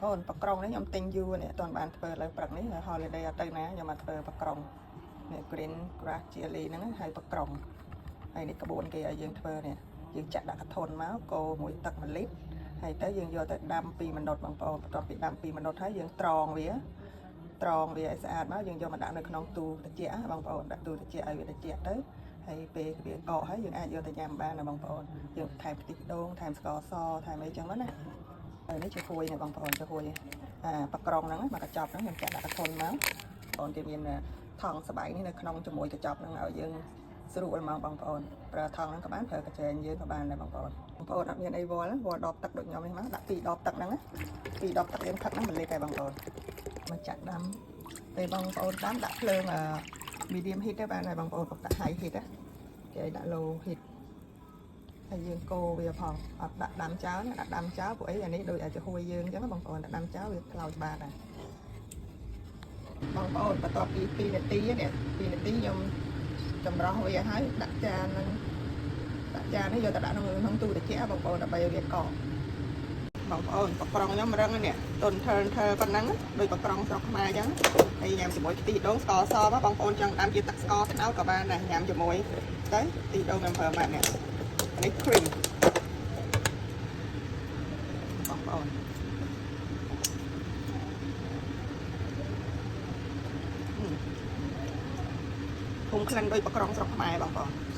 ប្អូនបក្រុងនេះខ្ញុំទិញយូរនេះអត់ទាន់បានធ្វើលើព្រឹកនេះ holiday អត់ទៅណាខ្ញុំមកធ្វើបក្រុងនេះ green grass jelly ហ្នឹងហើយបក្រុងហើយនេះក្បួនគេឲ្យយើងធ្វើនេះយើងចាក់ដាក់កធនមកកូរមួយទឹក1លីត្រហើយទៅយើងយកទៅដាំ2មិនិតបងប្អូនបន្ទាប់ពីដាំ2មិនិតហើយយើងត្រងវាត្រងវាឲ្យស្អាតមកយើងយកមកដាក់នៅក្នុងទូត្រជាក់បងប្អូនដាក់ទូត្រជាក់ឲ្យវាត្រជាក់ទៅហើយពេលវាកកហើយយើងអាចយកទៅញ៉ាំបានណាបងប្អូនយើងថែមខ្ទិះដូងថែមស្ករសថែមអីចឹងមកណាហើយនេះជាហួយនេះបងប្អូនជាហួយអាបក្រុងហ្នឹងមកកញ្ចប់ហ្នឹងខ្ញុំចាក់ដាក់កធនមកបងគេមានថង់ស្បៃនេះនៅក្នុងជាមួយកញ្ចប់ហ្នឹងឲ្យយើងស្រួលហ្មងបងប្អូនប្រើថង់ហ្នឹងក៏បានប្រើកញ្ចែងយើងក៏បានដែរបងប្អូនបងប្អូនអត់មានអីវល់វល់ដបទឹកដូចខ្ញុំនេះមកដាក់ពីរដបទឹកហ្នឹងណាពីរដបទឹកយើងផឹកហ្នឹង1លីត្រដែរបងប្អូនមកចាក់ដាំពេលបងប្អូនដាំដាក់ភ្លើង medium heat ទៅបានហើយបងប្អូនកុំដាក់ high heat ណាគេឲ្យដាក់ low heat ហើយយើងកូរវាផងអត់ដាក់ដាំចោលណាដាក់ដាំចោលពួកអីអានេះដូចអាចហួយយើងអញ្ចឹងបងប្អូនដាក់ដាំចោលវាខ្លោចបាតដែរបងប្អូនបន្ទាប់ពី2នាទីនេះ2នាទីខ្ញុំចម្រោះវាហើយដាក់ចានហ្នឹងដាក់ចាននេះយកទៅដាក់ក្នុងក្នុងទូត្រជាក់បងប្អូនដើម្បីឲ្យវាកកបងប្អូនបក្រងខ្ញុំរឹងនេះតុនធើធើប៉ុណ្ណឹងដូចបក្រងស្រុកខ្មែរអញ្ចឹងហើយញ៉ាំជាមួយខ្ទិះដូងស្ករសមកបងប្អូនចង់ដាំជាទឹកស្ករត្នោតក៏បានដែរញ៉ាំជាមួយទៅខ្ទិះដូងខ្ញុំប្រើម៉ាត់នេះនេះ cream បងប្អូនធុំក្លិនដូចបក្រងស្រុកខ្មែរបងប្អូន។